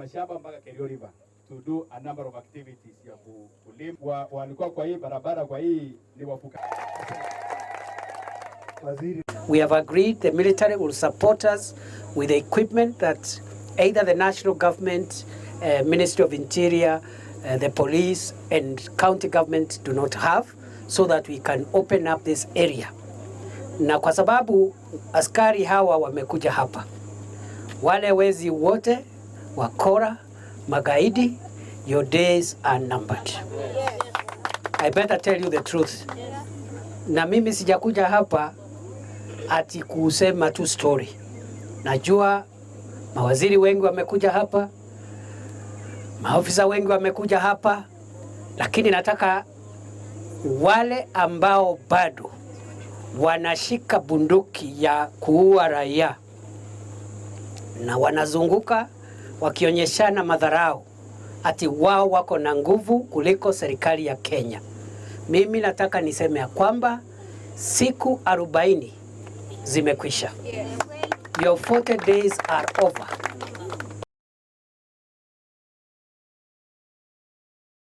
mashamba mpaka Kerio River to do a number of activities ya kulima. Walikuwa kwa hii barabara, kwa hii ni wafuka Waziri. We have agreed the military will support us with the equipment that either the national government, Ministry of Interior, the police and county government do not have, so that we can open up this area. Na kwa sababu askari hawa wamekuja hapa, wale wezi wote, wakora, magaidi, your days are numbered. I better tell you the truth. Na mimi sijakuja hapa ati kusema tu story. Najua mawaziri wengi wamekuja hapa, maofisa wengi wamekuja hapa, lakini nataka wale ambao bado wanashika bunduki ya kuua raia na wanazunguka wakionyeshana madharau ati wao wako na nguvu kuliko serikali ya Kenya. Mimi nataka niseme ya kwamba siku 40 zimekwisha. Your 40 days are over.